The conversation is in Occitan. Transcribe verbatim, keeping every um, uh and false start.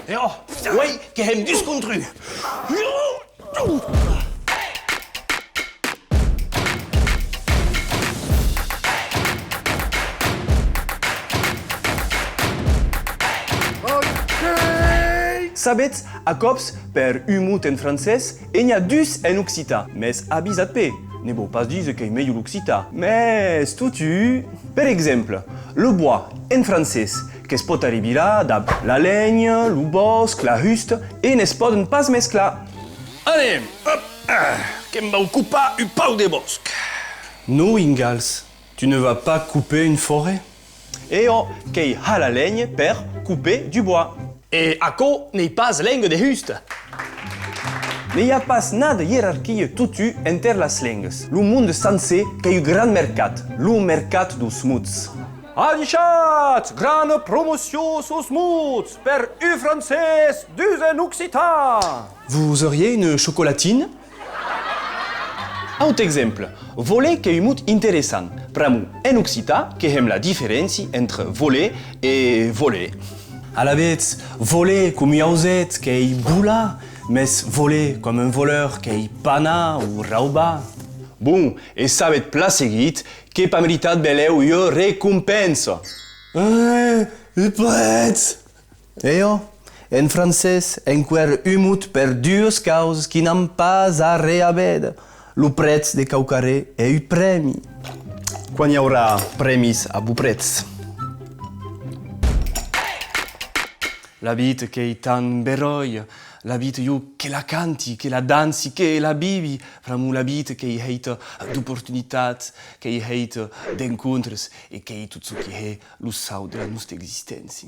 E ò, uei que hèm dus contra un. Sabetz, a còps, per un mot en francés, e n'i a dus en occitan, mès avisatz-pe, ne vòu pas díser qu'ei melhor l'occitan, mès totun, per exemple, le bois, en francés, que's pòt arribilhar dab la lenha, lo bòsc, la husta, e ne's pòden pas mesclar. Anem, hop, ah, que'm vau copar un pauc de bòsc. Non, Ingalhs, tu ne vas pas couper une forêt. E ò, qu'ei har la lenha per couper du bois. E aquò n'ei pas lenga de husta. Ne i a pas nada ierarquia totun enter las lengas. Lo monde sancer qu'ei un gran mercat, lo mercat deus mots. Adishatz! Grana promocion sus mots! Per un francés, dus en occitan! Vous auriez une chocolatine? Aut exemple, voler qu'ei un mot interessant, pr'amor en occitan que hèm la diferéncia entre voler e voler. Alavetz, voler com un auset qu'ei volar, mès voler comme un voleur qu'ei panar o raubar. Bon, e sabetz plan seguit qu'ei pas meritat belèu ua recompensa. Eh, un prètz! E ò, en francés, enqüèra un mot per duas causas qui n'an pas arren a véder. Lo prètz de quauquarren e un prèmi. Quan i aurà prèmis a bon prètz? La vita qu'ei tan beròia, la vita jo que la canti, que la danci, que la vivi, pr'amor la vita qu'ei hèita d'oportunitats, qu'ei hèita d'encontres e qu'ei tot çò qui hè lo sau de la nosta existéncia.